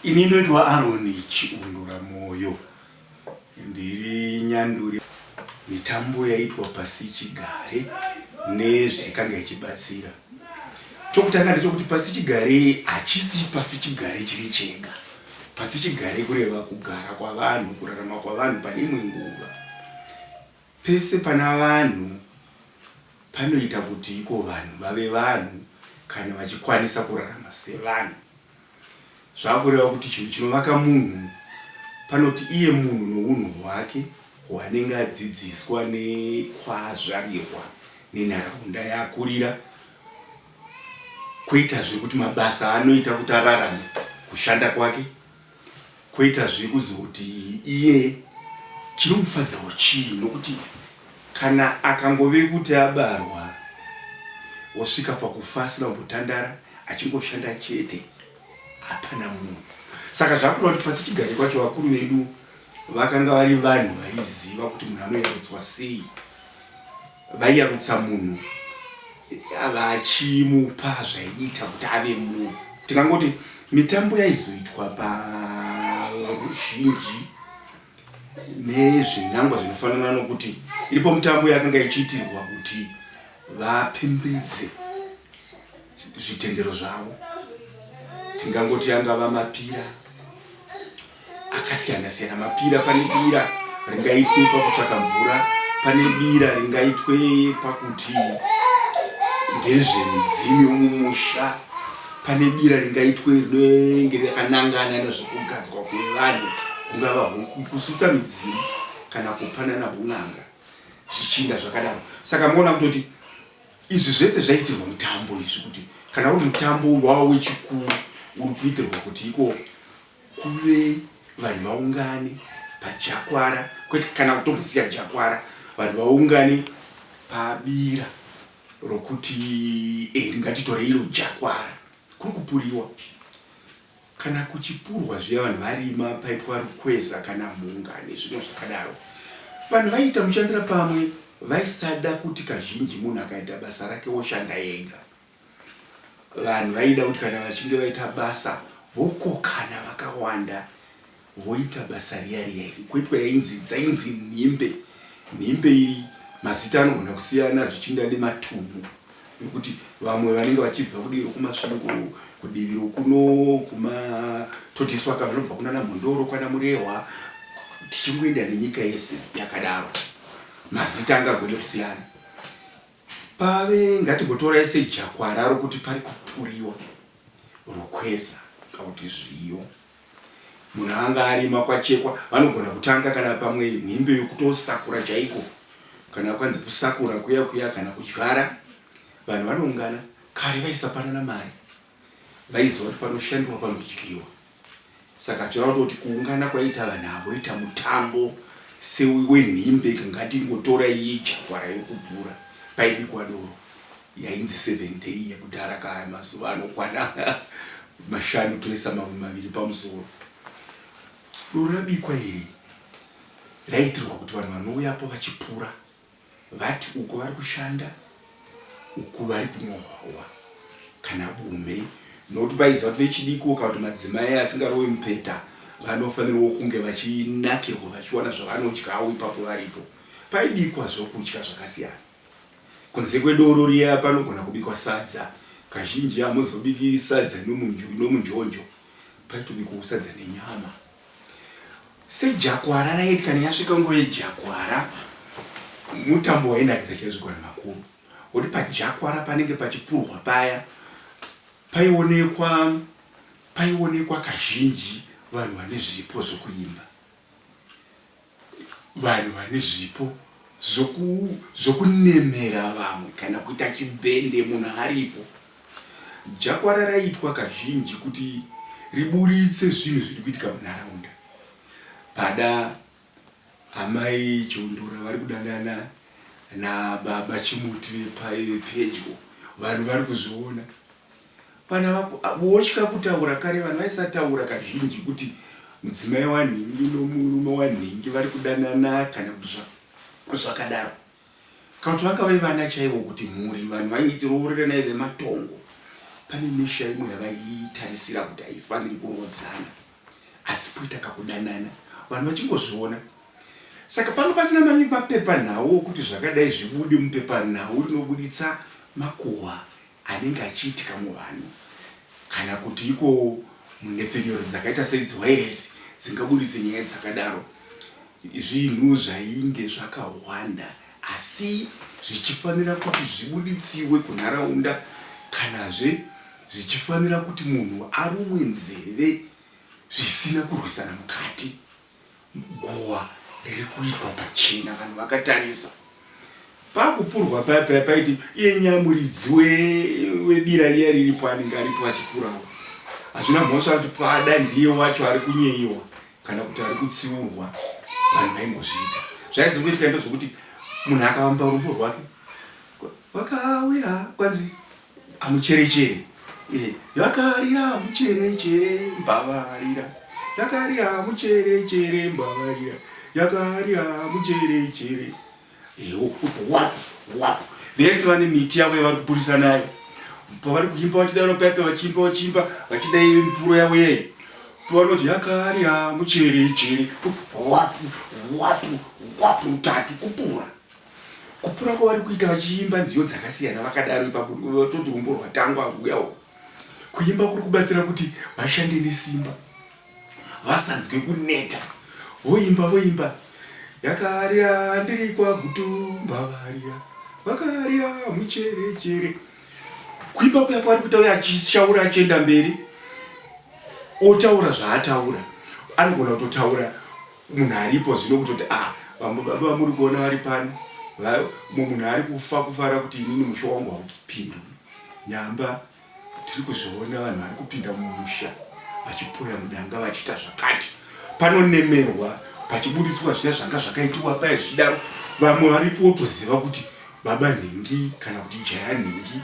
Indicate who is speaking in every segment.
Speaker 1: Ini ndoitwa Aaron Chiundura Moyo, ndiri nyanduri. Mitambo yaitwa pasichigare nezvaikanga ichibatsira. Chokutanga ndechekuti pasichigare hachisi pasichigare chiri chega. Pasichigare kureva kugara kwavanhu, kurarama kwavanhu pane imwe nguva. Pese pana vanhu panoita kuti iko vanhu vave vanhu kana vachikwanisa kurarama sevanhu. Zvakureva kuti chinhu chinovaka munhu panoti iye munhu nounhu hwake hwaanenge adzidziswa nekwaazvarirwa nenharaunda yaakurira, kwoitazve kuti mabasa aanoita kuti ararame, kushanda kwake, Koitazve kuzoti iye chinomufadzawo chii nokuti kana akangove kuti abarwa osvika pakufa asina kumbotandara achingoshanda chete hapana munhu. Saka zvakureva kuti pasichigare kwacho vakuru vedu vakanga vari vanhu vaiziva kuti munhu anoyarutswa sei. Vaiyarutsa munhu vachimupa zvaiita kuti ave munhu. Tingangoti mitambo yaizoitwa paruzhinji nezvinangwa zvinofanana nokuti iripo mitambo yakanga ichiitirwa kuti vapembedze zvitendero zvavo. Tingangoti angava mapira akasiyana siyana mapira pane bira ringaitwe pakutsvaka mvura pane bira ringaitwe pakuti ndezvemidzimu yomumusha pane bira ringaitwe rinenge rakanangana nezvekugadzwa kwevanhu kungava kusutsa midzimu kana kupanana un'anga zvichinda zvakadaro saka moona kutoti Izvi zvese zvaiitirwa mutambo izvi kuti kana uri mutambo wava wechikuru uri kuitirwa kuti iko kuve vanhu vaungane pajakwara kwete kana kutombosiya jakwara vanhu vaungane pabira rokuti eh, ngatitore iro jakwara kuri kupuriwa Kana kuchipurwa zviya vanhu varima paitwa rukweza kana mhunga nezvimwe zvakadaro. Vanhu vaiita mushandira pamwe vaisada kuti kazhinji munhu akaita basa rake woshanda ega. Vanhu vaida kuti kana vachinge vaita basa vokokana vakawanda voita basa riya riya iri kuitwa yainzi dzainzi nhimbe. Nhimbe iri mazita anogona kusiyana zvichienda nematunhu. nekuti vamwe vanenge vachibva kudivi rokuMasvingo, kudivi rokuno kumatodiswa ka vanobva kunana Mhondoro kwana Murehwa tichingoenda nenyika yese yakadaro. Mazita angagone kusiyana. Pave ngatimbotorai sejakwara rokuti pari kupuriwa rukweza kana kuti zviyo. Munhu anga arima kwachekwa vanogona kutanga kana pamwe nhimbe yokutosakura chaiko kana kwanzi kusakura kuya kuya kana kudyara vanhu vanoungana. Kare vaisapanana mari vaiziva kuti panoshandiwa panodyiwa saka zvoreva kutoti kuungana kwaiita vanhu ava voita mutambo sewenhimbe ngatingotora iye jakwara yokubhura paibikwa doro Yainzi seven day yekudhara kaya mazuva anokwana mashanu toisa mamwe maviri pamusoro. Doro rabikwa iri raiitirwa kuti vanhu vanouyapo vachipura vati uku vari kushanda uku vari kunwa hwahwa kana bume nokuti vaiziva kuti vechidiki kana kuti madzimai asingarovi mupeta vanofanirwa kunge vachinakirwa vachiwana zvavanodyawo ipapo varipo. Paibikwa zvokudya zvakasiyana. Kunze kwedoro riya panogona kubikwa sadza. Kazhinji hamuzobiki sadza nomunjonjo, paitobikwawo sadza nenyama. Sejakwara raiti kana yasvika nguva yejakwara, mutambo wainakidza chaizvo kuvanhu vakuru. Woti pajakwara panenge pachipurwa paya, paionekwa paionekwa kazhinji vanhu vane zvipo zvokuimba. Vanhu vane zvipo zvokunemera vamwe kana kuita chibhende munhu aripo. Jakwara raiitwa kazhinji kuti riburitse zvinhu zviri kuitika munharaunda. Pada amai Chiundura vari kudanana nababa Chimuti vepedyo, vanhu vari kuzviona. Vana vako votya kutaura kare vanhu vaisataura kazhinji kuti mudzimai wanhingi nomurume wanhingi vari kudanana kana kuti zvakadaro kana kuti vangave vana chaivo kuti mhuri vanhu vaiti rooreranai vematongo. Pane misha imwe yavaitarisira kuti haifaniri kuroodzana asi poita kakudanana vanhu vachingozviona. Saka panga pasina mapepanhau okuti zvakadai zvibude mupepanhau rinobuditsa makuhwa anenge achiitika muvanhu kana kuti iko munhepfenyuro dzakaita seidzi wairesi dzingaburitse nyaya dzakadaro. Zvinhu zvainge zvakahwanda asi zvichifanira kuti zvibuditsiwe kunharaunda kanazve zvichifanira kuti munhu arumwe nzeve zvisina kurwisana mukati. Guhwa riri kuitwa pachena vanhu vakatarisa. Pakupurwa paya paya paiti iye nyamuridzi webira riya riripo anenge aripo achipurawo. Hazvina mhosva kuti pada ndiye wacho ari kunyeiwa kana kuti ari kutsiurwa vanhu vaimbozviita. Zvaizongoitika ndozvokuti munhu akavamba rumbo rwake vakauya kwanzi amucherechere eh, yakarira mucherechere mbavarira yakarira mucherechere mbavarira yakarira mucherechere eh, wapu wapu vese vane miti yavo yavari kupurisa nayo pavari kuimba vachidaro paipe vachiimba vachiimba vachidai mipuro yavo yei pavanoti yakarira mucherechere wapu wapu wapu rutatu kupura Kupura kwavari kuita vachiimba nziyo dzakasiyana vakadaro ipapo toti rumbo rwatangwa rwuya uku. Kuimba kuri kubatsira kuti vashande nesimba vasanzwe kuneta. Voimba voimba yakarira ndiri kwaGutu mbavarira vakarira mucherechere. Kuimba kuya kwaari kuita uye achishaura achienda mberi otaura zvaataura anogona kutotaura Munhu aripo zvino kutoti ah vamwe baba vamuri kuona vari pano mumwe munhu ari kufa kufara kuti inini musha wangu haupindwi nyamba tiri kuzviona vanhu vari kupinda mumusha vachipoya mudanga vachiita zvakati panonemerwa pachiburitswa zviya zvanga zvakaitiwa paya zvichidaro vamwe varipo wotoziva kuti baba nhingi kana kuti jaya nhingi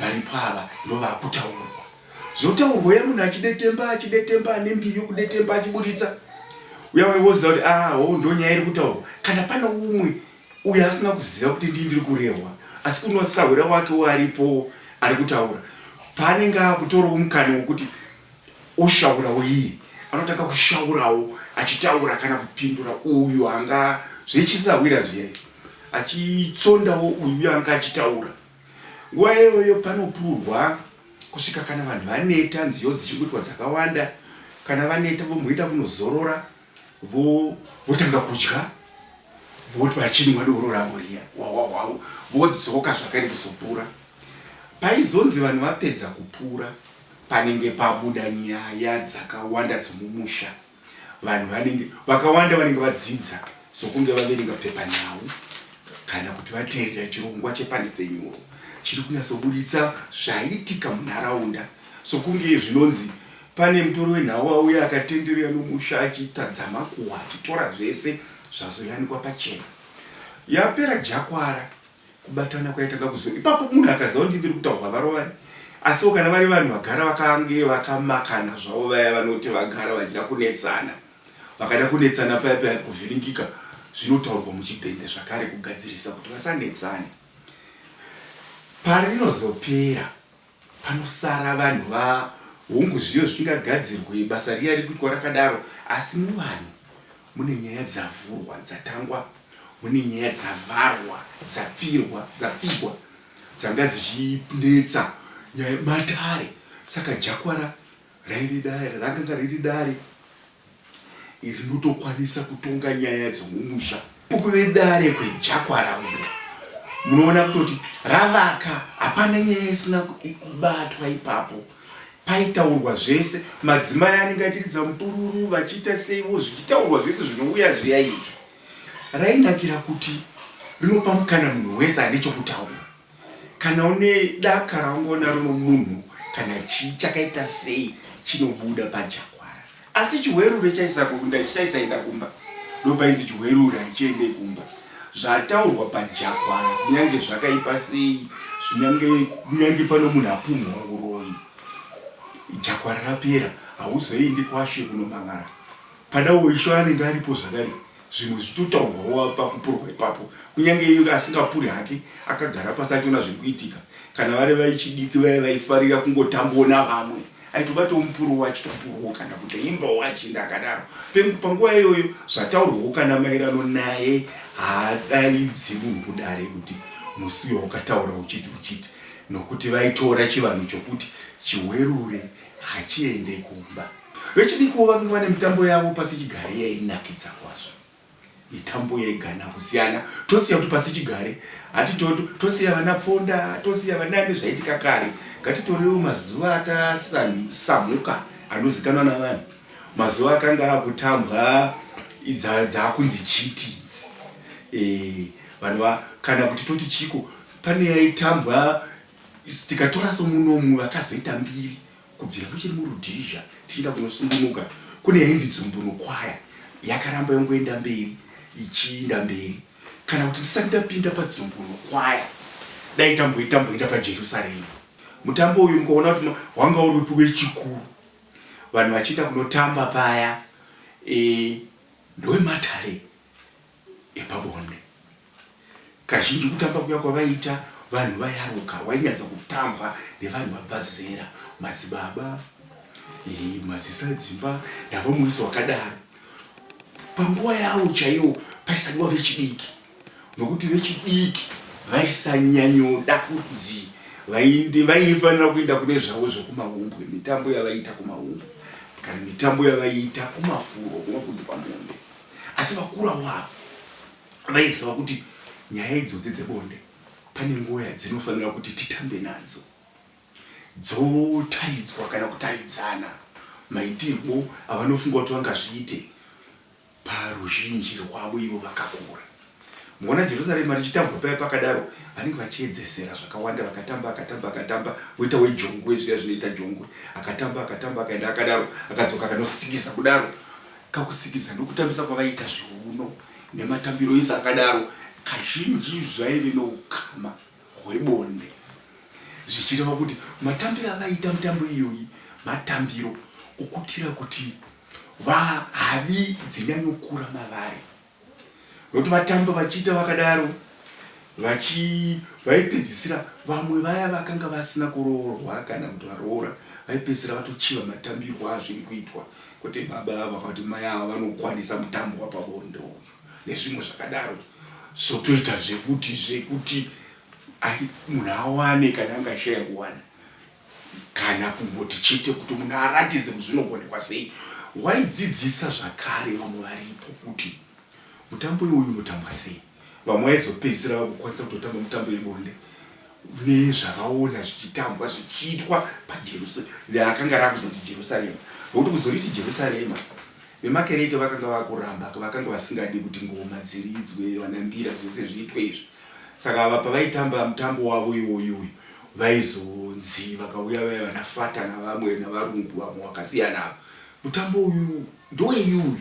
Speaker 1: varipo ava ndovakutaurwa Zvotaurwa uya munhu achidetemba achidetemba ane mbiri yokudetemba achiburitsa uya uya woziva kuti ah ho ndonyaya iri kutaurwa kana pane umwe uyo asina kuziva kuti ndii ndiri kurehwa asi kunosahwira wake aripo ari kutaura paanenge akutorawo mukana wekuti oshaurawo iye anotanga kushaurawo achitaura kana kupindura uyu anga zvechisahwira zviya achitsondawo uyu anga achitaura Nguva iyoyo panopurwa kusvika kana vanhu vaneta, nziyo dzichingoitwa dzakawanda. Kana vaneta vomboenda kunozorora, votanga kudya, voti vachinwa doro ravo riya hwahwa hwavo, vodzoka zvakare kuzopura. Paizonzi vanhu vapedza kupura, panenge pabuda nyaya dzakawanda dzomumusha. Vanhu vanenge vakawanda vanenge vadzidza sokunge vaverenga pepanhau kana kuti vateerera chirongwa chepanhepfenyuro chiri kunyatsoburitsa zvaitika munharaunda sokunge zvinonzi pane mutori wenhau auya akatenderera nomusha achiita makuhwa achitora zvese zvazoyanikwa pachena. Yapera jakwara Kubatana kwaitanga kuzo ipapo munhu akaziva kuti ndiri kutaurwa varovani asiwo kana vari vanhu vagara vakange vakamakana zvavo vaya vanoti vagara vachida kunetsana vakada kunetsana paya paya kuvhiringika zvinotaurwa muchibhende zvakare kugadzirisa kuti vasanetsane parinozopera Panosara vanhu va hongu zviyo zvingagadzirwe basa riya riri kuitwa rakadaro asi muvanhu mune nyaya dzavhurwa dzatangwa mune nyaya dzavharwa dzapfirwa dzapfigwa dzanga dzichinetsa nyaya matare saka jakwara raive dare rakanga riri dare rinotokwanisa kutonga nyaya dzomumusha. Kuve dare kwejakwara uko munoona kutoti ravaka hapana nyaya isina kubatwa ipapo paitaurwa zvese madzimai anenge achiridza mupururu vachiita seivo zvichitaurwa zvese zvinouya zviya izvi rainakira kuti rinopa mukana munhu wese ane chokutaura Kana une daka raungaona rino munhu kana chii chakaita sei chinobuda pajakwara. Asi chihwerure chaisakunda chaisaenda kumba. Ndopainzi chihwerure hachiende kumba. Zvataurwa pajakwara kunyange zvakaipa sei zvinyange kunyange pano munhu apumhwa uroyi jakwara rapera hauzoendi kwashe kunomang'ara. Padawo isho anenge aripo zvakare. Zvimwe zvichitotaurwawo pakupurwa ipapo. Kunyange iye asingapuri hake akagara pasi achiona zviri kuitika. Kana vari vechidiki vaya vaifarira kungotambawo navamwe, aitobatawo mupuro achitopurwawo kana kutoimbawo achiinda akadaro. Panguva iyoyo zvataurwawo kana maererano naye haadaidzi munhu kudare kuti musi uyo wakataura uchiti uchiti nokuti vaitora chivanhu chokuti chiwerure hachiende kumba. Vechidikuwo vakanga vane mitambo yavo pasichigare yainakidza kwazvo. Mitambo yaigana kusiyana. Tosiya kuti pasichigare hati tosiya vana pfonda, tosiya vanani zvaitika kare. Ngatitorewo mazuva atasamhuka anozikanwa navanhu. Mazuva akanga akutambwa dzaakunzi chiti idzi. E, vanhu kana kuti toti chiko pane yaitambwa tikatora somunomu vakazoita mbiri Kubvira muchiri muRhodesia tichienda kunosungunuka, kune yainzi Dzumbunukwaya yakaramba yongoenda mberi ichiinda mberi. Kana kuti ndisati ndapinda paDzumbunukwaya, dai tamboita paJerusarema. Mutambo uyu mukaona kuti wanga uri wechikuru, vanhu vachienda kunotamba paya e, ndowematare epabonde. Kazhinji kutamba kuya kwavaiita vanhu vayaruka wainyatsa kutambwa nevanhu vabva zera, madzibaba, eh, mazisadzimba navamwe vese wakadaro. Panguva yawo chaiwo paisadiwa vechidiki nokuti vechidiki vaisanyanyoda kunzi vainde vaifanira kuenda kune zvavo zvekumahumbwe, mitambo yavaiita kumahumbwe kana mitambo yavaiita kumafuro kunofudzwa mombe. Asi vakura wavo vaiziva kuti nyaya idzodzi dzebonde pane nguva yadzinofanira kuti titambe nadzo dzotaridzwa kana kutaridzana maitirwo avanofunga kuti vangazviite paruzhinji rwavo ivo vakakura. Muona Jerusarema richitambwa paya pakadaro vanenge vachiedzesera zvakawanda vakatamba akatamba akatamba voita wejongwe zviya zvinoita jongwe akatamba akatamba akaenda akadaro akadzoka akanosikisa kudaro Kakusikiza nokutambisa kwavaiita zviuno nematambiro ese akadaro kazhinji zvaive noukama hwebonde, zvichireva kuti matambiro avaiita mitambo iyoyi matambiro okutira kuti vahavi dzinyanyokura mavari. Nokuti vatamba vachiita vakadaro vachi vaipedzisira vamwe vaya vakanga vasina kuroorwa kana kuti varoora vaipedzisira vatochiva matambirwo azviri kuitwa kwete baba ava vakati mai ava vanokwanisa mutambo wapabonde uyu nezvimwe zvakadaro zvotoita zvefuti zvekuti munhu awane kana angashaya kuwana kana kungoti chete kuti munhu aratidze kuti zvinogonekwa sei. Waidzidzisa zvakare vamwe varipo kuti mutambo iwoyu unotambwa sei. Vamwe vaizopedzisira vakukwanisa kutotamba mutambo yebonde nezvavaona zvichitambwa zvichiitwa paJerusarema akanga rakuzonzi Jerusarema nokuti kuzoriti Jerusarema vemakereke vakanga vakuramba vakanga vasingadi kuti ngoma dziridzwe vana mbira zvese zviitwe izvi Saka ava pavaitamba mutambo wavo iwoyu uyu vaizonzi vakauya vaya vana fata navamwe navarungu vamwe vakasiyana ava mutambo uyu ndowei uyu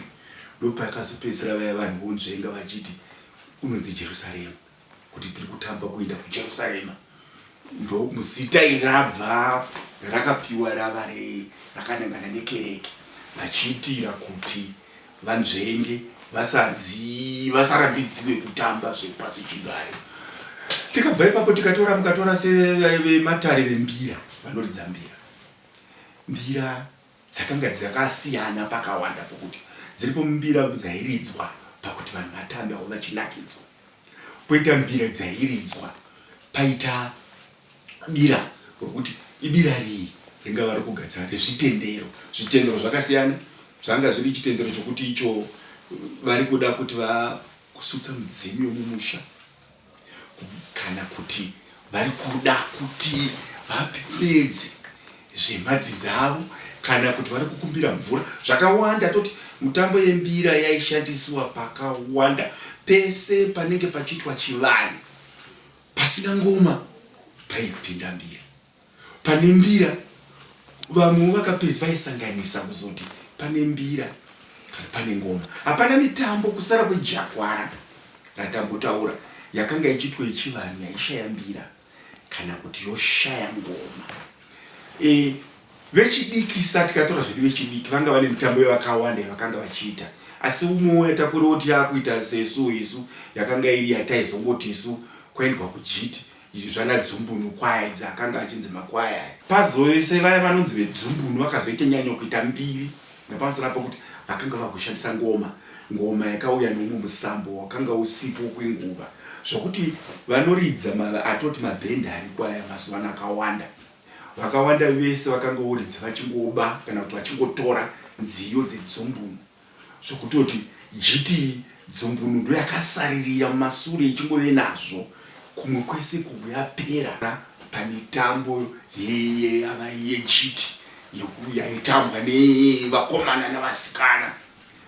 Speaker 1: ndopakazopedzisira vaya vanhu vonzvenga vachiti unonzi Jerusarema kuti tiri kutamba kuenda kuJerusarema ndomuzita iri rabva rakapiwa rava rakanangana nekereke vachiitira kuti vanzvenge vasanzi vasarambidziwe kutamba zvepasi chigare. Tikabva ipapo tikatora mukatora sevematare vembira vanoridza mbira. Mbira dzakanga dzakasiyana pakawanda pokuti dziripo mbira dzairidzwa pakuti vanhu vatambe avo vachinakidzwa poita mbira dzairidzwa paita bira rokuti ibira rei ringava rokugadzira rezvitendero. Zvitendero zvakasiyana zvanga zviri chitendero chokuti icho vari kuda kuti vakusutsa mudzimu yomumusha kana kuti vari kuda kuti vapembedze zvemadzinza avo kana kuti vari kukumbira mvura zvakawanda toti mutambo yembira yaishandisiwa pakawanda pese panenge pachiitwa chivanhu Pasina ngoma paipinda mbira. Pane mbira vamwewo vakapedza vaisanganisa kuzoti pane mbira kana pane ngoma. Hapana mitambo kusara kwejakwara ratambotaura yakanga ichiitwa yechivanhu yaishaya mbira kana kuti yoshaya ngoma. E, Vechidiki sa tikatora zvedu vechidiki vanga vane mitambo yavakawanda yavakanga vachiita asi umwe watakuroti yakuita sesu isu yakanga iri yataizongoti isu kwaendwa kujiti zvana dzumbunu kwaya idzi akanga achinzi makwaya aya pazovese vaya vanonzi vedzumbunu vakazoita nyanyo kuita mbiri nepamusana pokuti vakanga vakushandisa ngoma ngoma yakauya neumwe musambo wakanga usipo kwenguva zvokuti vanoridza atoti mabhendi ariko aya mazuva ano akawanda Vakawanda vese vakanga voridza vachingoba kana kuti vachingotora nziyo dzedzumbunu zvokutoti jiti dzumbunu ndoyakasaririra mumasure ichingove nazvo kumwe kwese kuku yapera pamitambo yejiti yaitambwa nevakomana navasikana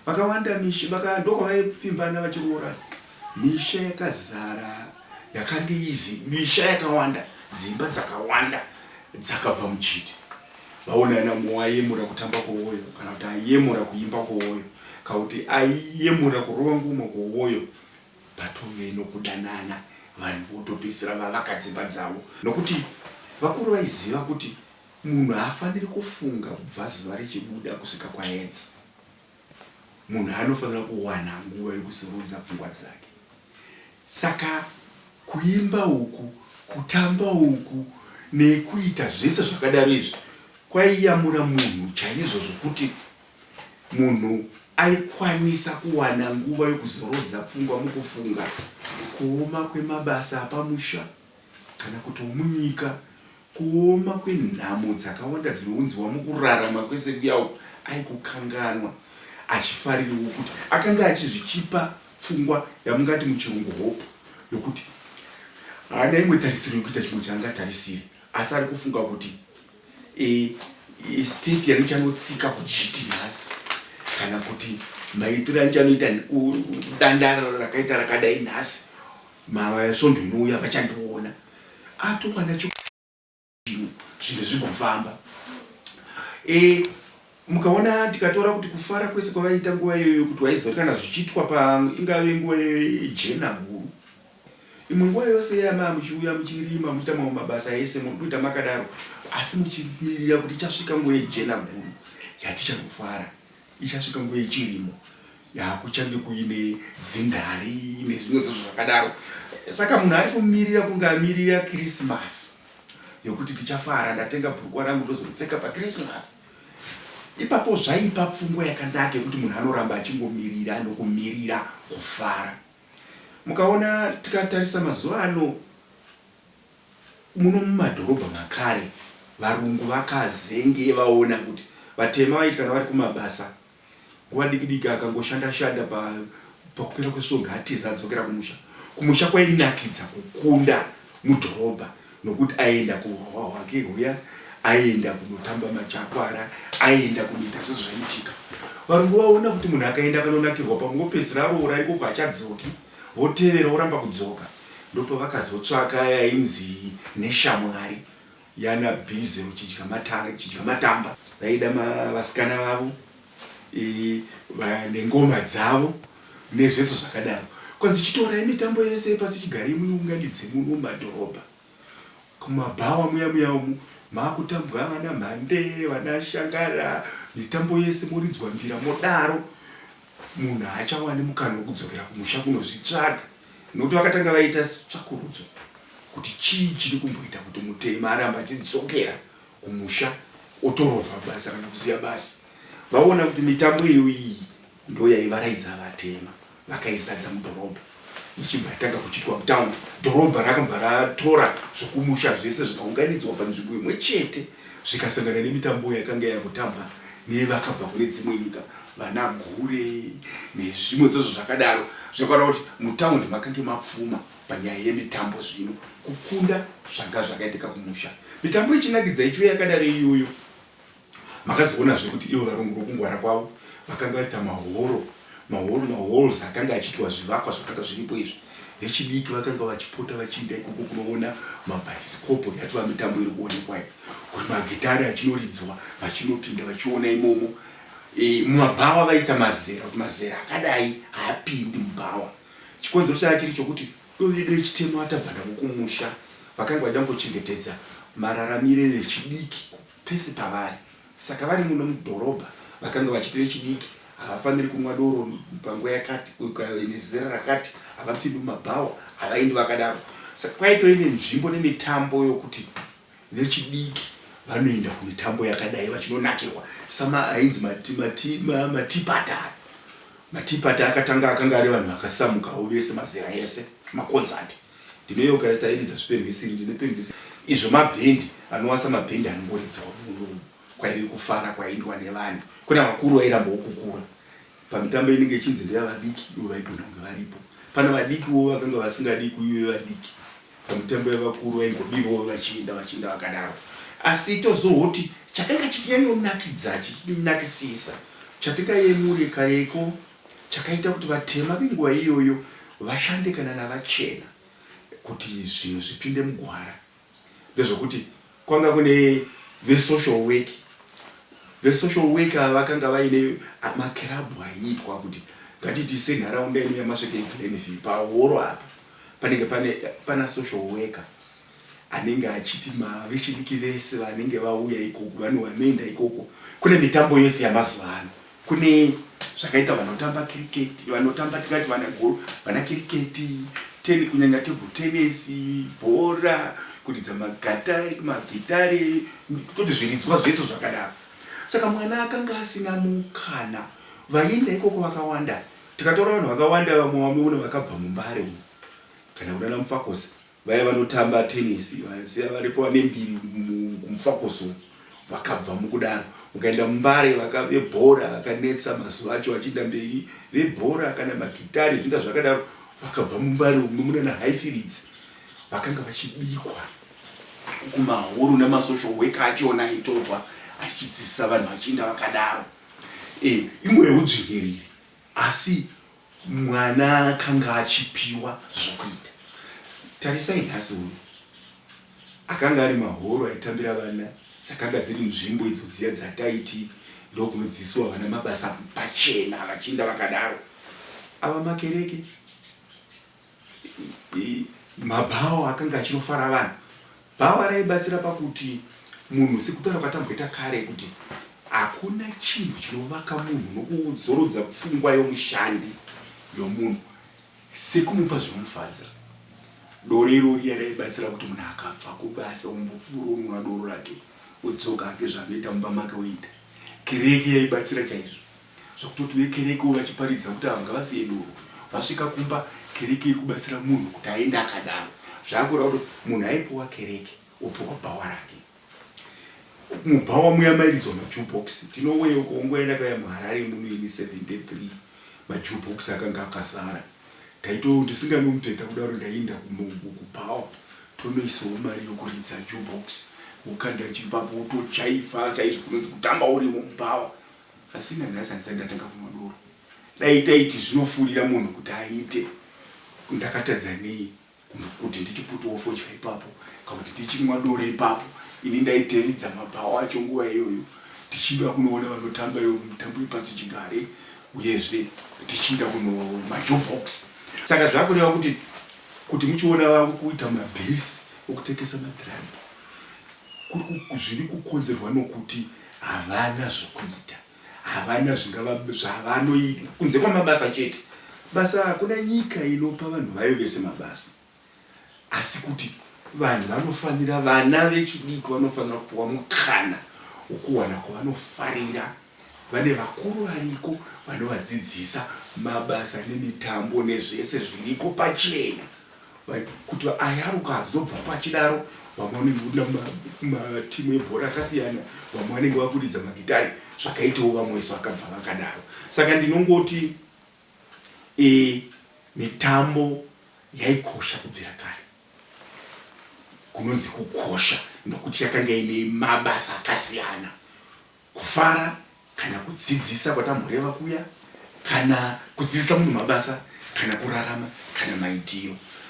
Speaker 1: vakawanda misha ndokwavaipfimbana vachiroorana misha yakazara yakange izi misha yakawanda dzimba dzakawanda dzakabva mujiti vaonana mumwe aiyemura kutamba kwowoyo kana kuti aiyemura kuimba kwowoyo kana kuti aiyemura kurova ngoma kwowoyo patove nokudanana vanhu votopedzisira vavaka dzimba dzavo nokuti vakuru vaiziva kuti munhu haafaniri kufunga kubva zuva richibuda kusvika kwaedza Munhu anofanira kuwana nguva yekuzorodza pfungwa dzake. Saka kuimba uku, kutamba uku nekuita zvese zvakadaro izvi kwaiyamura munhu chaizvo zvokuti munhu aikwanisa kuwana nguva yokuzorodza pfungwa mukufunga kuoma kwemabasa apamusha kana kuti omunyika Kuoma kwenhamo dzakawanda dzinounziwa mukurarama kwese kuya uku aikukanganwa achifaririwo kuti akanga achizvichipa pfungwa yamungati muchirungu hope yokuti haana imwe tarisiro yekuita chimwe chaangatarisire asi ari kufunga kuti e, e, step yandichanotsika kujiti nhasi kana kuti maitiro andichanoita dandaro rakaita rakadai nhasi Masvondo inouya vachandiona atowana chimwe zvinhu zvigofamba. E, mukaona tikatora kuti kufara kwese kwavaiita nguva iyoyo kuti waiziva kuti kana zvichiitwa pa ingave nguva yejena guru imwe nguva yose yamaa muchiuya muchirima muchiita mamwe mabasa ese muri kuita makadaro asi muchimirira kuti ichasvika nguva yejena guru yatichanofara Ichasvika nguva yechirimo yakuchange kuine dzindari nezvimwe zvose zvakadaro. Saka munhu ari kumirira kunge amirira Kirisimasi yokuti tichafara, ndatenga bhurukwa rangu ndozoripfeka paKirisimasi. Ipapo zvaipa pfungwa yakanaka yekuti munhu anoramba achingomirira nokumirira kufara. Mukaona tikatarisa mazuva ano Muno mumadhorobha makare varungu vakazenge vaona kuti vatema vaiti kana vari kumabasa nguva diki diki akangoshanda shanda pakupera kwesvondo atiza adzokera kumusha. Kumusha kwainakidza kukunda mudhorobha nokuti aienda kuhwahwa hwake huya, aienda kunotamba majakwara, aienda kunoita zvose zvaiitika. Varungu vaona kuti munhu akaenda akanonakirwa pamwe opedzisira aroora ikoko hachadzoki, votevera oramba kudzoka. Ndopavakazotsvaka yainzi neshamwari yana busy uchidya chidya matamba. Vaida vasikana vavo e, nengoma dzavo nezvese zvakadaro. Kwanzi chitorai mitambo yese yepasi chigare muiunganidze muno mumadhorobha. Kumabhawa muya muya umu makutambwa vana mhande, vana shangara, mitambo yese moridzwa mbira modaro. Munhu haachawani mukana wekudzokera kumusha kunozvitsvaga nokuti vakatanga vaita tsvakurudzo kuti chii chiri kumboita kuti mutema arambe achidzokera kumusha otorovha basa kana kusiya basa. Vaona kuti mitambo iyoyi ndoyaivaraidza vatema vakaizadza mudhorobha ichibva yatanga kuchiitwa mutown. Dhorobha rakabva ratora zvokumusha zvese zvikaunganidzwa panzvimbo imwe chete zvikasangana nemitambo yakanga yakutambwa nevakabva kune dzimwe nyika vana gure nezvimwe dzozvo zvakadaro zvakaona kuti mutaundi makange mapfuma panyaya yemitambo zvino kukunda zvanga zvakaitika kumusha mitambo ichinakidza ichiuya yakadaro iyoyo Makazoonazve kuti ivo varungu nokungwara kwavo vakanga vaita mahoro, mahoro, mahalls akanga achiitwa zvivakwa zvakanga zviripo izvi. Vechidiki vakanga vachipota vachiinda ikoko kunoona mabhaisikopo yatova mitambo iri kuonekwa iyi, kuti magitare achinoridzwa vachinopinda vachiona imomo. E, mumabhawa vaita mazera kuti mazera akadai haapindi mubhawa. Chikonzero chava chiri chokuti ivo vedu vechitema vatabva navo kumusha vakanga vachida kungochengetedza mararamire vechidiki pese pavari. Saka vari muno mudhorobha vakanga vachiti vechidiki havafaniri kunwa doro panguva yakati, nezera rakati, havapindi mumabhawa, havaendi vakadaro. Saka kwaitove nenzvimbo nemitambo yokuti vechidiki vanoenda kumitambo yakadai vachinonakirwa sama ainzi matipata. Matipata akatanga akanga ari vanhu vakasamukawo vese mazera ese makonzati. Ndinoyeuka tairidza zvipenhwisiri ndine penhwisiri izvo mabhendi anowasa mabhendi anongoridzwa muno kwaive kufara kwaiindwa nevanhu. Kune vakuru vairambawo kukura pamitambo inenge ichinzi ndeyavadiki ivo vaigona kunge varipo. Pane vadikiwo vakanga vasingadi kuive vadiki pamitambo yavakuru vaingobirwawo vachienda vachienda vakadaro. Asi tozohoti chakanga chichinyanyonakidza chichinakisisa chatingayemure kareko chakaita kuti vatema venguva iyoyo vashande kana navachena kuti zvinhu zvipinde mugwara ndezvokuti kwanga kune vesocial work. Vesocial work ava vakanga vaine makirabhu aiitwa kuti ngatiti senharaunda ino yaMasveke Glenview pahoro apa panenge pane pana social worker anenge achiti vechidiki vese vanenge vauya ikoko vano vanoenda ikoko kune mitambo yose yamazuva ano kune zvakaita vanotamba kiriketi vanotamba tingati vana gol vana kiriketi ten kunyanya table tennis bhora kuridza magatari magitare kutoti zviridzwa zvese zvakadaro saka mwana akanga asina mukana vaienda ikoko vakawanda tikatora vanhu vakawanda vamwe vamuona vakabva mumbare umu kana kunana mufakosi Vaya vanotamba tennis vasiya varipo vane mbiri kuMufakose umu vakabva mukudaro. Ukaenda muMbare vebhora vakanetsa mazuva acho vachienda mberi vebhora kana magitare zvinga zvakadaro vakabva muMbare umu munana Highfields vakanga vachibikwa kumahoro nemasocial worker achona aitorwa achidzidzisa vanhu vachienda vakadaro. E, inguva yeudzvinyiriri asi Mwana akanga achipiwa zvokuita. Tarisai nhasi uno. Akanga ari mahoro aitambira vana, dzakanga dziri nzvimbo idzo dziya dzataiti ndokunodzidziswa vana mabasa pachena vachiinda vakadaro. Ava makereke, mabhawa akanga achinofara vanhu. Bhawa raibatsira pakuti munhu sekutaura kwatamboita kare kuti hakuna chinhu chinovaka munhu nokuzorodza pfungwa yomushandi yomunhu sekumupa zvinomufadza. Doro irori riya raibatsira kuti munhu akabva kubasa ombopfuura onwa doro rake odzoka hake zvaanoita mumba make oita. Kereke yaibatsira chaizvo. Zvekutoti vekerekewo vachiparidza kuti ava ngavasiye doro. Vasvika kumba kereke iri kubatsira munhu kuti aende akadaro. Zvakureva kuti munhu aipuwa kereke opuwa bhawa rake. Mubhawa muya mairidzwa majukebox. Tinoweyeuka nguva yandakauya muHarare muno ini 73 majukebox akanga akazara. Ndaito ndisinganwe mupeta kudaro ndaienda kubhawa tonoisawo mari yokuridza jukebox wokanda chipapo wotojaivha chaizvo kunonzi kutamba urimo mubhawa. Asi nanhasi handisati ndatanga kunwa doro. Dai taiti zvinofurira munhu kuti aite, ndakatadza nei kuti ndichiputawo fodya ipapo kana kuti ndichinwa doro ipapo. Ini ndaitevedza mabhawa acho nguva iyoyo tichida kunoona vanotamba iyo mitambo yepasichigare uyezve tichiinda kunomajobhox. Saka zvakureva kuti kuti muchiona vakuita mabhesi okutengesa madhiragi zviri kukonzerwa nokuti havana zvokuita, havana zvingava zvavanoita kunze kwamabasa chete. Basa hakuna nyika inopa vanhu vayo vese mabasa, asi kuti vanhu vanofanira, vana vechidiki vanofanira kupiwa mukana wokuwana kwavanofarira. Vane vakuru variko vanovadzidzisa mabasa nemitambo nezvese zviriko pachena. Kuti ayaruka azobva pachidaro, vamwe vanenge voda matimu ebhora akasiyana, vamwe vanenge vakuridza magitare, zvakaitawo vamwe vese vakabva vakadaro. Saka ndinongoti e, mitambo yaikosha kubvira kare. Kunonzi kukosha nokuti yakanga ine mabasa akasiyana. Kufara kana kudzidzisa kwatamboreva kuya, kana kudzidzisa munhu mabasa, kana kurarama, kana maitiro.